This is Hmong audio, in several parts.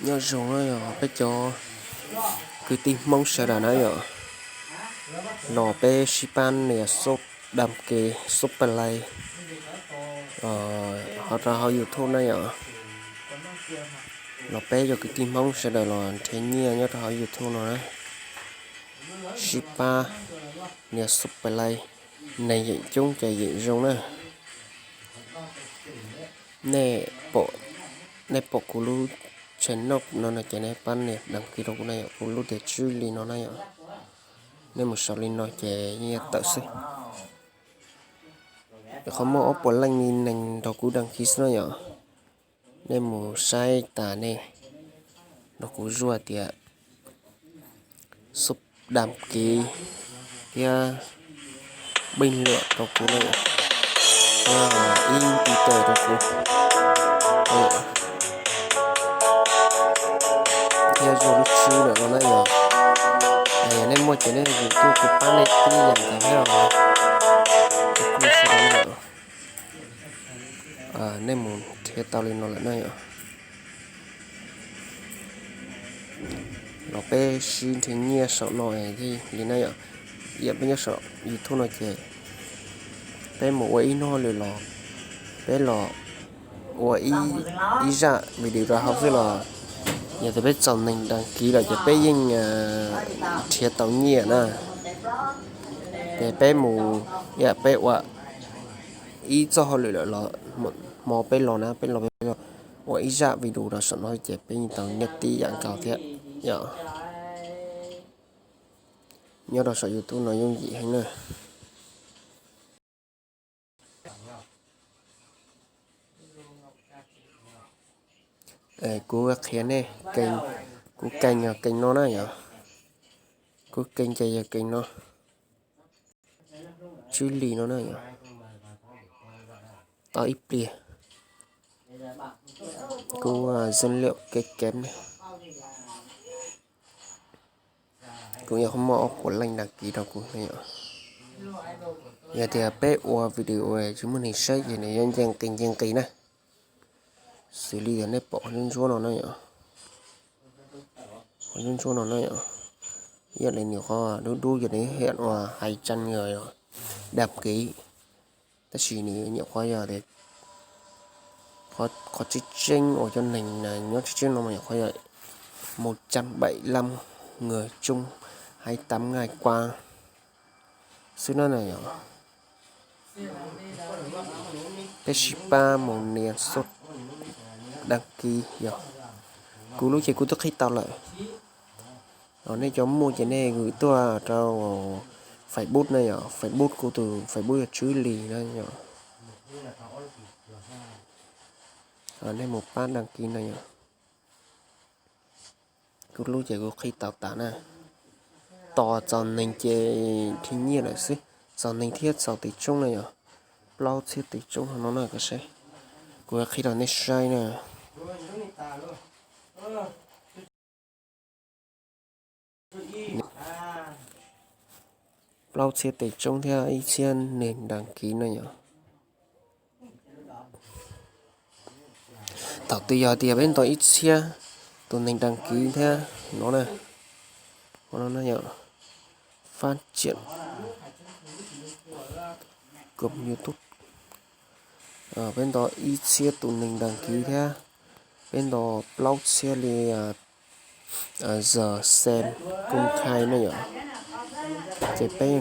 Nyob zoo na yog peb cov kwv tij Hmoob sawv daws na yom, los peb sib pab nias xub dam kev xub pes lais hov rau hauv YouTube na yom. Los peb cov kwv tij Hmoob sawv daws los nrhiav nyiaj nyob rau hauv YouTube no na. Sib pab nias xub pes lais, neeg yeem coob ces yeem zoo na. Nej pom kuv lub channel no no ces nej pab nias dam kiv rau kuv na yom, kuv lub tias Tswb Lis no na yom. Nej mus saum li no ces yeej yuav tawm xwb. Qhov muaj ob puas leej li neeg nrog kuv dam kiv xwb na yom. Nej mus saib tas nej nrog kuv zuaj tias xub dam kiv thiab pij luam rau kuv na yom, thiab ib nti tes rau kuv thiab zuaj lub tswb lawm no na yom. Nej muaj ces nej yuav tuaj kuv pab nej tib yam ntawd thiab os. Nej mus nrhiav tau li no lawm na yom. Los peb sib nrhiav nyiaj saum no li na yom. Yam peb nyob saum YouTube no ces peb mus ua ib hnub hauj lwm los peb los ua ib zaj video rau hauv xwb los yog tias peb txaus neeg dam kiv lawm ces peb yeej nrhiav tau nyiaj na. Ces peb mus, yam peb ua ib txoj hauj lwm lawm los hmo peb los na, peb los peb ua ib zaj video rau saum no ces peb yeej tau nyiaj tib yam nkaus thiab yom. Nyob rau saum YouTube no yooj yim heev na. Kuv qhia nej, kuv keeg yog keeg no na yom. Kuv keeg ces yog keeg no, Tswb Lis no na yom. Tau ib pliag kuv zoo liam kev kev ne. Kuv yuav muaj ob puas leej dam kiv rau kuv ne yom. Yog tias peb ua video tsis muaj neeg saib ces nws yuav nce nqis nce nqis na. Xws li tias nej pom qhov ntsuab ntsuab no na yom, qhov ntsuab ntsuab no na yom, yog li nws qhov dub dub ces nws hiam ua hais tsan dam kiv, tab sis nws nyuam qhuav yog qhov tseeb tseeb uas cov neeg nyob tseeb tseeb no mas nyuam qhuav yog một trăm bảy mươi lăm người chung hai tám ngày qua xwb na yom. Peb sib pab mus nias xub dam kiv yom. Kuv lub ces kuv twb qhib tau lawm. Nej cov muaj ces nej gửi tuaj rau Facebook na yom, Facebook kuv tus Facebook yog Tswb Lis na yom. Nej mus pab dam kiv na yom. Kuv lub ces kuv qhib tau tas na. Tos txaus neeg ces nrhiav nyiaj lawm xwb, txaus neeg thiab txaus tes tsoob na yom. Plaub txhiab tes tsoob no na, kuv saib, kuv qhib rau nej saib na. Plaub txhiab tes tsoob thiab ib txhiab neeg dam kiv na yom. Thaum twg yog tias peb nto ib txhiab tus neeg dam kiv thiab no na, no yog fab tsiam kom YouTube, peb nto ib txhiab tus neeg dam kiv thiab peb nto plaub txhiab li zog xem công khai na yom. Ces peb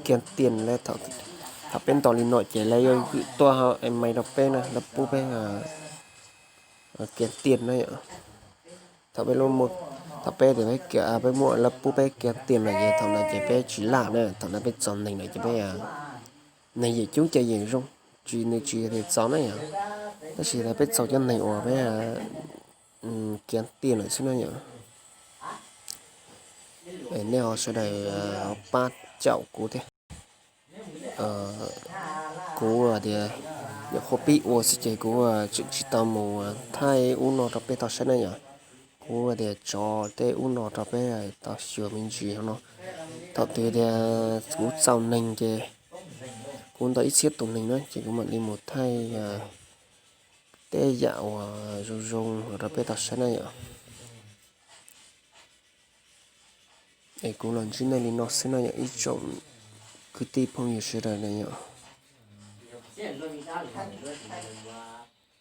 kiag tiag lawm, thaum peb nto li no ces lawv yuav gửi tuaj email rau peb na, lawv pub peb kiag tiag na yom. Thaum peb, thaum peb tias peb, peb muaj lawv pub peb kiag tiag lawm ces thaum ntawd ces peb tsis laj na, thaum ntawd peb txaus neeg lawm ces peb, neeg yeem coob ces yeem zoo, tsis, nws tsis tias txaus na yom, tab sis peb txaus cov neeg uas peb kiag tiag lawm xwb na yom. Nej ho sawv daws pab caum kuv thiab. Kuv tias nyuam qhuav pib ua xwb ces kuv tseem tsis tau mus thaij ub no rau peb tau saib na yom. Kuv tias tso tej ub no rau peb tau xyuas me ntsis no. Thaum twg tias kuv txaus neeg ces kuv nto ib txhiab tus neeg na ces kuv mam li mus thaij tej yam uas zoo zoo rau peb tau saib na yom. Es kuv los ntsib nej li no xwb no yog ib tsoom kwv tij phooj ywg sawv daws na yom.